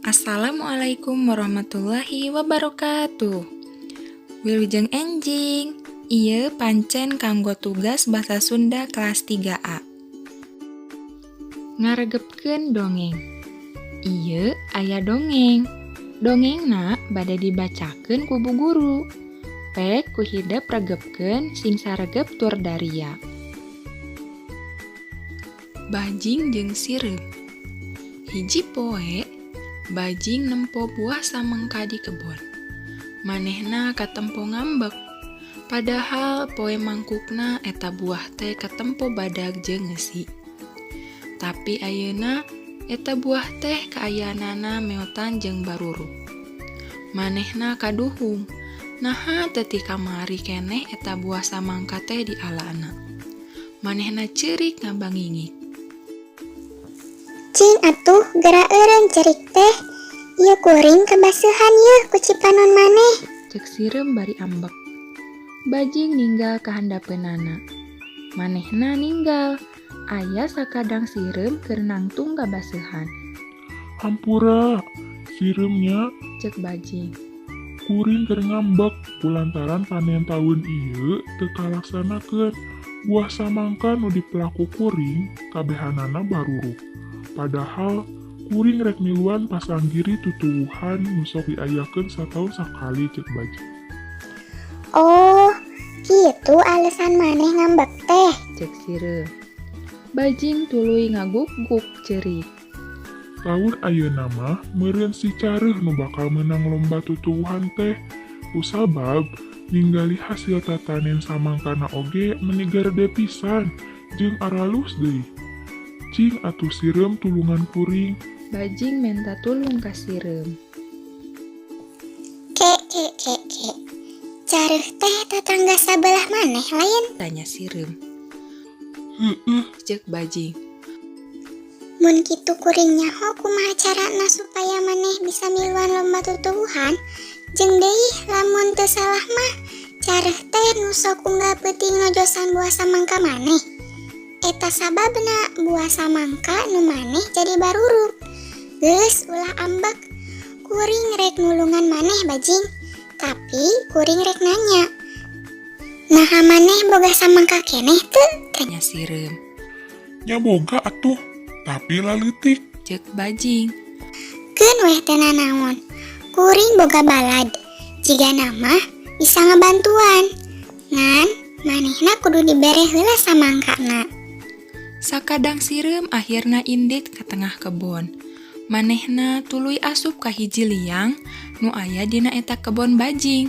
Assalamualaikum warahmatullahi wabarakatuh. Wilujeng enjing, ieu pancen kanggo tugas Basa Sunda kelas 3A. Ngaregepkeun dongeng. Ieu aya dongeng. Dongengna bade dibacakeun ku bu guru. Pek ku hidep regepkeun sing saregep tur daria. Bajing jeung Sireum. Hiji poe, Bajing nempo buah samangka di kebon. Manehna katempo ngambek. Padahal poe mangkukna eta buah teh katempo badag jeung ngeusi. Tapi ayeuna eta buah teh kaayaanana meotan jeung baruruk. Manehna kaduhung, naha teu ti kamari keneh eta buah samangka teh dialana. Manehna ceurik ngabangingik. Cing atuh gera eureun cerik teh. Ieu kuring kabaseuhan yeuh ku cipanon maneh. Cek Sireum bari ambek. Bajing ninggal kahandapeunana. Manehna ninggal, aya sakadang sireum keur nangtung kabaseuhan. Hampura, sireum nya. Cek Bajing. Kuring keur ngambek kulantaran panen taun ieu teu kalaksanakeun. Buah samangka nu dipelak ku kuring kabehanana baruruk. Padahal kuring rek miluan pasanggiri tutuwuhan nu sok diayakeun sataun sakali, cek Bajing. Oh, kitu alasan maneh ngambek teh. Cek Sireum. Bajing tuluy ngaguk-guk ceurik. Taun ayeuna mah meureun si Careuh nu bakal meunang lomba tutuwuhan teh. Kusabab ningali hasil tatanen samangkana oge meuni garede pisan jeung aralus deui. Cing atuh sireum tulungan kuring. Bajing menta tulung ka Sireum. Ke ke ke ke. Careuh teh tatangga sabelah maneh lain? Tanya Sireum. Heueuh. Cek Bajing. Mun kitu kuring nyaho kumaha carana supaya maneh bisa miluan lomba tutuwuhan. Jeung deui lamun teu salah mah careuh teh nu sok unggal peuting nojosan buah samangka maneh. Eta sababna buah samangka nu maneh jadi baruruk. Geus ulah ambek. Kuring rek nulungan maneh, Bajing. Tapi kuring rek nanya. Naha maneh boga samangka keneh teu? Tanya Sireum. Nya boga atuh, tapi laleutik. Cek Bajing. Keun weh teu nanaon. Kuring boga balad. Jigana mah bisa ngabantuan. Ngan manehna kudu dibere heula samangkana. Sakadang sireum akhirna indit ka tengah kebon. Manehna tuluy asup ka hiji liang nu aya dina eta kebon Bajing.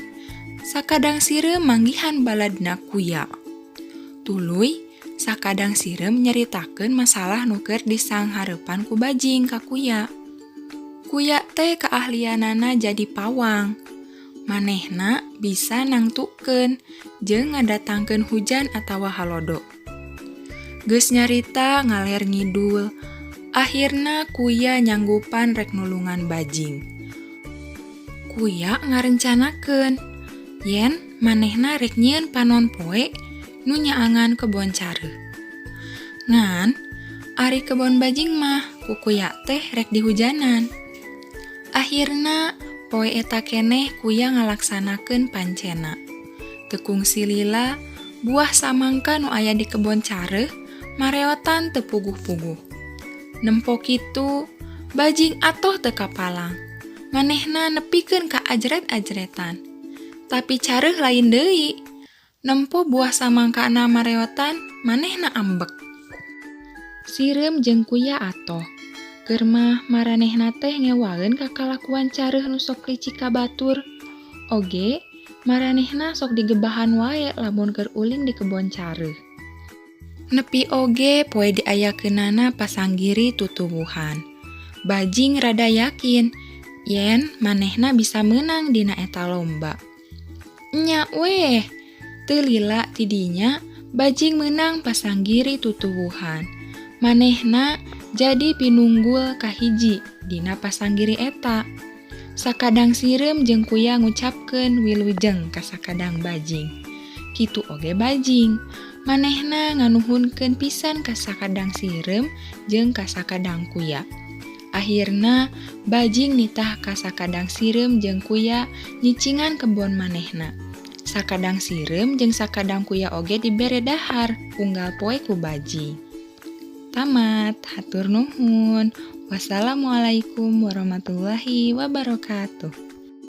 Sakadang sireum manggihan baladna Kuya. Tuluy sakadang sireum nyaritakeun masalah nu keur disanghareupan ku Bajing ka Kuya. Kuya teh kaahlianana jadi pawang. Manehna bisa nangtukeun jeung ngadatangkeun hujan atawa halodo. Geus nyarita ngaler ngidul, akhirna Kuya nyanggupan rek nulungan Bajing. Kuya ngarencanakeun yen manehna rek nyieun panon poe nu nyaangan kebon careuh. Ngan ari kebon Bajing mah ku Kuya teh rek dihujanan. Akhirna poe eta keneh Kuya ngalaksanakeun pancena. Teu kungsi lila buah samangka nu aya di kebon careuh mareotan teu puguh-puguh. Nempo kitu, Bajing atoh teu kapalang. Manehna nepikeun ka ajret-ajretan. Tapi careuh lain deui. Nempo buah samangkana mareotan, manehna ambek. Sireum jeung Kuya atoh. Keur mah maranehna teh ngewaeun ka kalakuan careuh nu sok licik ka batur. Oge, maranehna sok digebahan wae lamun keur ulin di kebon careuh. Nepi oge poe diayakeunana pasanggiri tutuwuhan. Bajing rada yakin yen manehna bisa meunang dina eta lomba. Nya weh, teu lila tidinya Bajing meunang pasanggiri tutuwuhan. Manehna jadi pinunggul kahiji dina pasanggiri eta. Sakadang sireum jeung Kuya ngucapkeun wilujeng ka sakadang Bajing. Kitu oge Bajing. Manehna nganuhunkeun pisan ka sakadang sireum jeung ka sakadang Kuya. Akhirna bajing nitah ka sakadang sireum jeung kuya nyicingan kebon manehna. Sakadang sireum jeung sakadang kuya oge dibere dahar unggal poe ku bajing. Tamat, hatur nuhun. Wassalamualaikum warahmatullahi wabarakatuh.